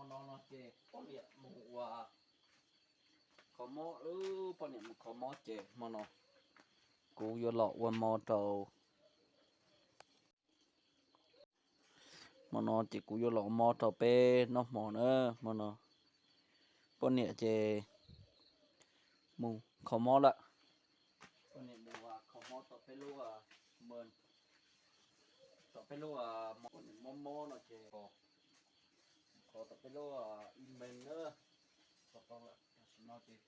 Hmo no no ces poj niam mus ua kho mob, poj niam mus kho mob ces hmo no kuv yuav los ua hmo rau Hmo no ces kuv yuav los ua hmo rau peb noj hmo na. Hmo no poj niam ces mus kho mob lawm. Poj niam mus kho mob tom peb lub, tom peb lub, poj niam mob mob no ces kho tom peb lub ib mees na. Kho tau lawm, tam sim no ces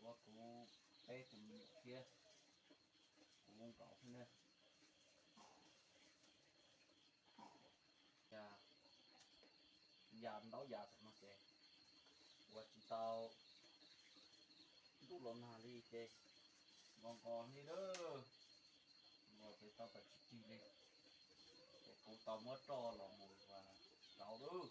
ua kuv peb tus me nyuam thiab kuv nkaus xwb na. Ya, ya ntaub ya tam no ces ua tsis tau ntuj los nag li ces nqos nqos li lawm, nqos ces tau tas tsis tig li, ces kuv tau muab roj los mus rauv lawm.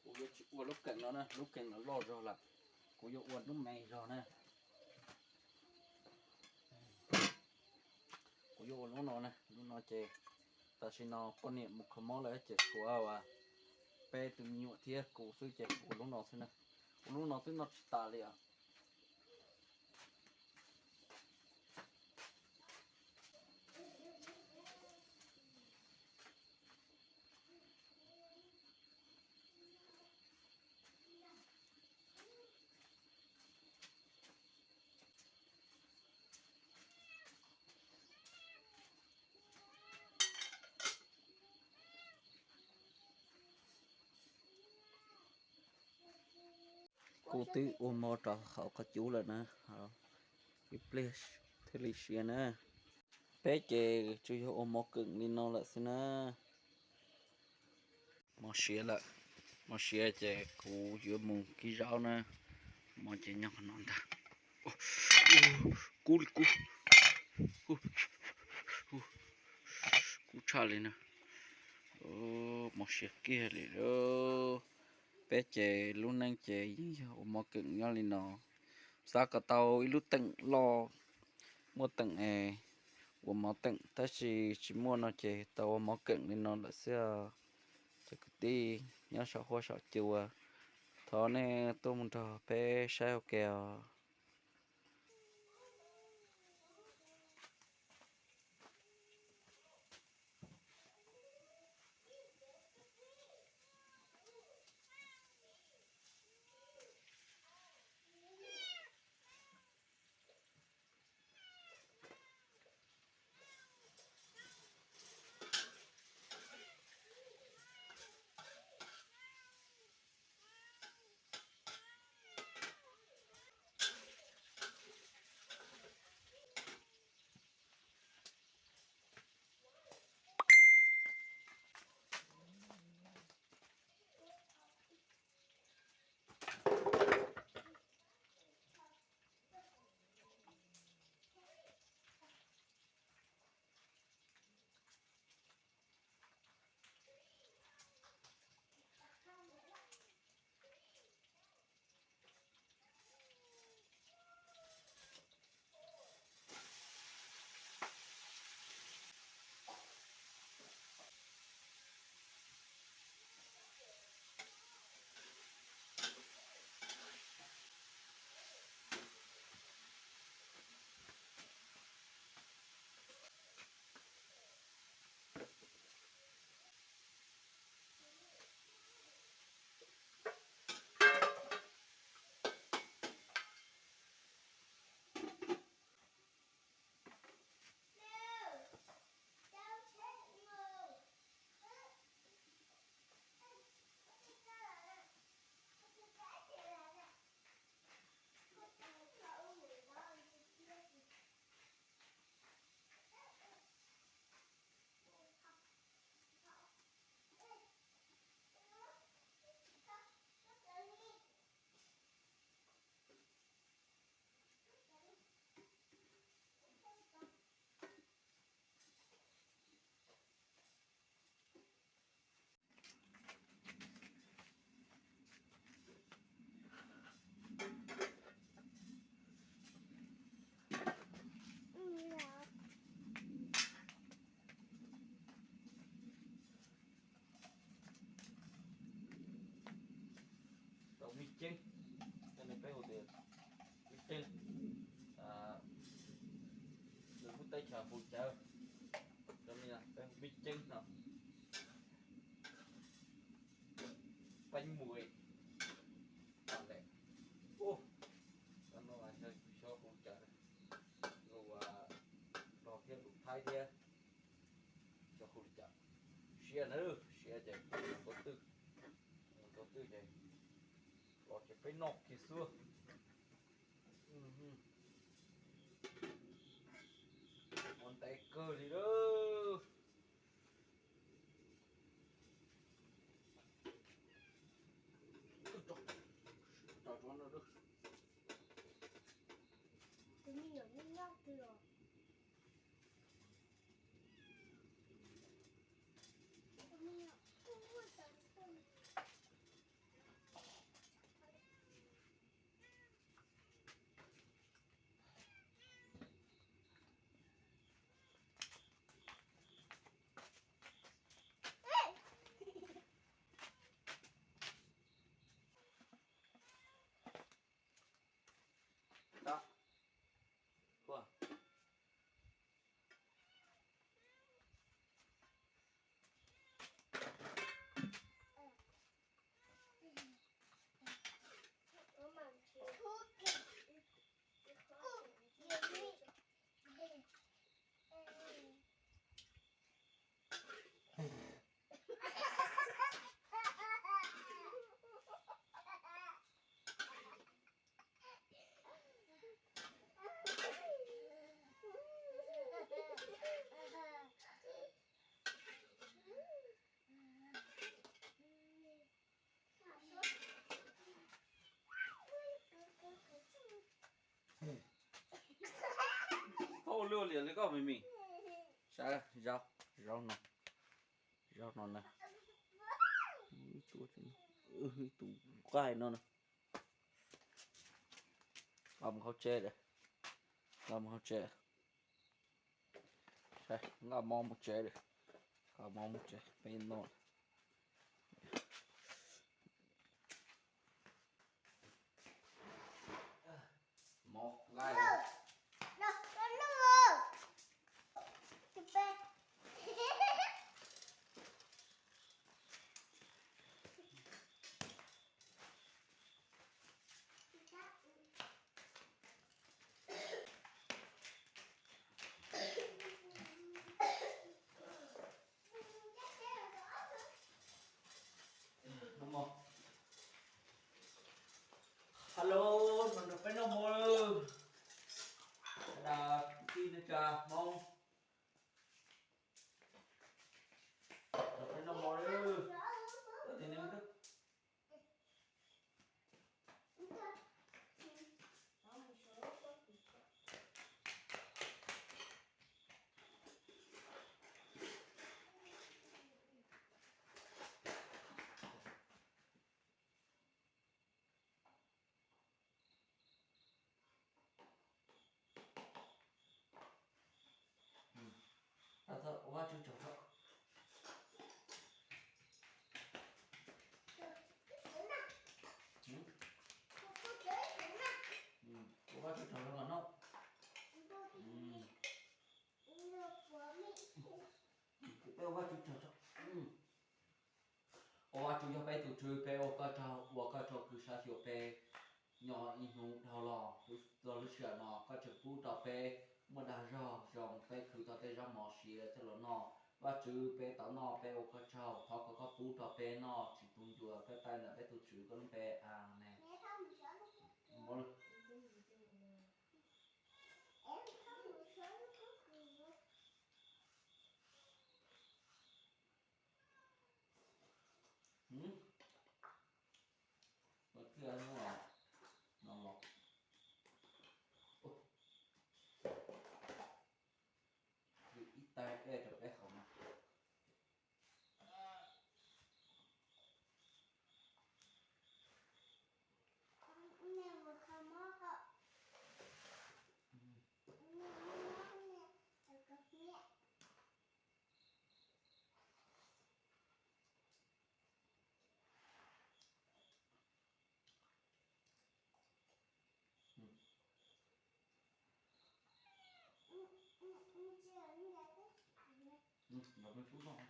Kuv yuav tsis ua lub keem no na, lub keem no loj zog lawm, kuv yuav ua lub me zog na. Kuv yuav ua lub no na, lub no ces tam sim no poj niam mus kho mob lawm ces tshuav peb tus me nyuam thiab kuv xwb ces ua lub no xwb na. Ua lub no twb noj tsis tas li os. Kuv twb ua hmo rau hauv qhov cub lawm na, ib pliag thiaj li siav na. Peb ces tsuas yog ua hmo keem li no lawm xwb na. Hmo siav lawm, hmo siav ces kuv yuav mus kib zaub na. Hmo ces nyob qhov no ntag. Kub li kub, kub tshaj li na. Hmo siav kiag li lauj. Peb ces lub neej ces yeej yog ua hmo keem nyob li no. Xav kom tau ib lub teem loj, muaj teem es ua hmo teem tab sis tsis muaj no ces tau ua hmo keem li no lawm xwb os. Cov kwv tij nyob saum huab saum cua, thov nej tuaj mus nrog peb saib ua ke os. Hu cav, peb hu peb ceeb no, peeb muis, ub, no xyov hu cav, lus Nplog thiab lus Thaib thiab, xyov hu li cas, siab na, siab ces mus rau twg, mus rau twg ces los ces peb noj kiag xwb. Ua ntev kawg li lawm. Thaub ua luaj liam li koj me me. Saib zaub, zaub no, zaub no na. Ib tug nqaij no na. Nqa mus hauv tsev, nqa mus hauv tsev. Nqa mov mus tsev, nqa mov mus tsev peb noj. Mov nqaij. Hello, nrog peb noj mov lawm. Dag tij neej tsa Hmoob, nrog peb noj mov lawm. Ua Vajtswv tsaug tso. Ua Vajtswv tsaug tso mas no. Peb ua Vajtswv tsaug tso. Ua Vajtswv yog peb tus Tswv, peb ua koj tsaug, ua koj tsaug kws saib xyuas peb nyob ib hnub dhau los. Txog lub sij hawm no koj tseem pub rau peb muaj dag zog zoo, peb khwv tau tej zaub mov siav coj los noj. Vajtswv, peb tau noj peb ua koj tsaug, thov kom koj pub rau peb noj tsis tu ncua, peb taij ntawm peb tus Tswv koj lub npe, amees. Ib tais dej rau peb haus no. Los peb pub noj.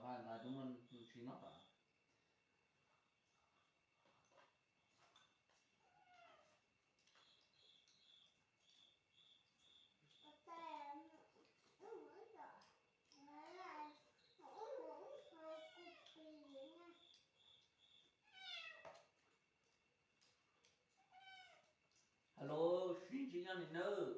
Vaj ntawd twb muaj tsis noj tas. Hello, sib ntsib nyob li nawb.